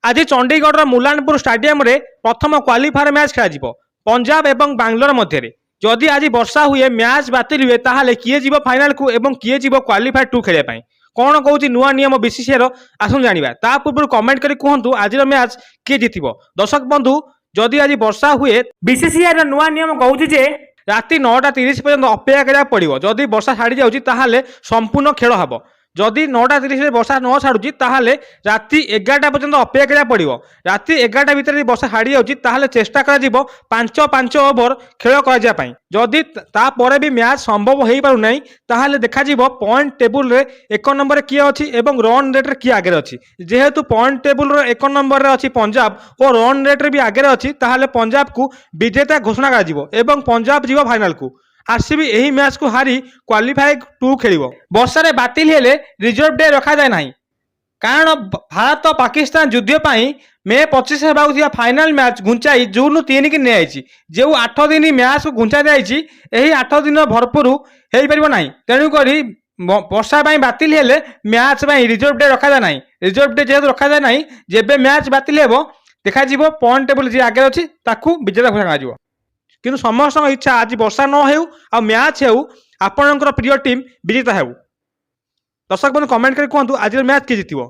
ଆଜି ଚଣ୍ଡିଗଡ଼ର ମୁଲାନପୁର ଷ୍ଟାଡିୟମରେ ପ୍ରଥମ କ୍ୱାଲିଫାୟର ମ୍ୟାଚ୍ ଖେଳାଯିବ ପଞ୍ଜାବ ଏବଂ ବାଙ୍ଗାଲୋର ମଧ୍ୟରେ। ଯଦି ଆଜି ବର୍ଷା ହୁଏ, ମ୍ୟାଚ୍ ବାତିଲ ହୁଏ, ତାହେଲେ କିଏ ଯିବ ଫାଇନାଲକୁ ଏବଂ କିଏ ଯିବ କ୍ୱାଲିଫାୟର 2 ଖେଳିବା ପାଇଁ? କ'ଣ କହୁଛି ନୂଆ ନିୟମ ବିସିସିଆଇର, ଆସନ୍ତୁ ଜାଣିବା। ତା ପୂର୍ବରୁ କମେଣ୍ଟ କରି କୁହନ୍ତୁ, ଆଜିର ମ୍ୟାଚ୍ କିଏ ଜିତିବ? ଦର୍ଶକ ବନ୍ଧୁ, ଯଦି ଆଜି ବର୍ଷା ହୁଏ, ବିସିସିଆଇର ନୂଆ ନିୟମ କହୁଛି ଯେ ରାତି 9:30 ପର୍ଯ୍ୟନ୍ତ ଅପେକ୍ଷା କରିବାକୁ ପଡ଼ିବ। ଯଦି ବର୍ଷା ଛାଡ଼ି ଯାଉଛି, ତାହେଲେ ସମ୍ପୂର୍ଣ୍ଣ ଖେଳ ହେବ। ଯଦି 9:30ରେ ବର୍ଷା ନ ଛାଡ଼ୁଛି, ତାହେଲେ ରାତି 11ଟା ପର୍ଯ୍ୟନ୍ତ ଅପେକ୍ଷା କରିବାକୁ ପଡ଼ିବ। ରାତି 11ଟା ଭିତରେ ଯଦି ବର୍ଷା ଛାଡ଼ି ଯାଉଛି, ତାହେଲେ ଚେଷ୍ଟା କରାଯିବ 5 5 ଓଭର ଖେଳ କରାଯିବା ପାଇଁ। ଯଦି ତାପରେ ବି ମ୍ୟାଚ୍ ସମ୍ଭବ ହୋଇପାରୁନାହିଁ, ତାହେଲେ ଦେଖାଯିବ ପଏଣ୍ଟ ଟେବୁଲରେ 1 ନମ୍ବରରେ କିଏ ଅଛି ଏବଂ ରନ୍ ରେଟ୍ରେ କିଏ ଆଗରେ ଅଛି। ଯେହେତୁ ପଏଣ୍ଟ ଟେବୁଲର 1 ନମ୍ବରରେ ଅଛି ପଞ୍ଜାବ ଓ ରନ୍ ରେଟ୍ରେ ବି ଆଗରେ ଅଛି, ତାହେଲେ ପଞ୍ଜାବକୁ ବିଜେତା ଘୋଷଣା କରାଯିବ ଏବଂ ପଞ୍ଜାବ ଯିବ ଫାଇନାଲକୁ। ଆରସିବି ଏହି ମ୍ୟାଚ୍କୁ ହାରି କ୍ୱାଲିଫାଏ 2 ଖେଳିବ। ବର୍ଷାରେ ବାତିଲ ହେଲେ ରିଜର୍ଭ ଡେ ରଖାଯାଏ ନାହିଁ। କାରଣ ଭାରତ ପାକିସ୍ତାନ ଯୁଦ୍ଧ ପାଇଁ ମେ 25 ହେବାକୁ ଥିବା ଫାଇନାଲ ମ୍ୟାଚ୍ ଘୁଞ୍ଚାଇ ଜୁନ୍ 3କି ନିଆଯାଇଛି। ଯେଉଁ 8 ଦିନ ମ୍ୟାଚ୍କୁ ଘୁଞ୍ଚା ଯାଇଛି, ଏହି 8 ଦିନ ଭରପୁର ହେଇପାରିବ ନାହିଁ। ତେଣୁକରି ବର୍ଷା ପାଇଁ ବାତିଲ ହେଲେ ମ୍ୟାଚ୍ ପାଇଁ ରିଜର୍ଭ ଡେ ରଖାଯାଏ ନାହିଁ। ରିଜର୍ଭ ଡେ ଯେହେତୁ ରଖାଯାଏ ନାହିଁ, ଯେବେ ମ୍ୟାଚ୍ ବାତିଲ ହେବ, ଦେଖାଯିବ ପଏଣ୍ଟ ଟେବୁଲ ଯିଏ ଆଗରେ ଅଛି, ତାକୁ ବିଜେତା ଘୋଷଣା କରାଯିବ। କିନ୍ତୁ ସମସ୍ତଙ୍କ ଇଚ୍ଛା ଆଜି ବର୍ଷା ନ ହେଉ ଆଉ ମ୍ୟାଚ୍ ହେଉ, ଆପଣଙ୍କର ପ୍ରିୟ ଟିମ୍ ବିଜେତା ହେଉ। ଦର୍ଶକ ବନ୍ଧୁ, କମେଣ୍ଟ କରି କୁହନ୍ତୁ, ଆଜିର ମ୍ୟାଚ୍ କିଏ ଜିତିବ?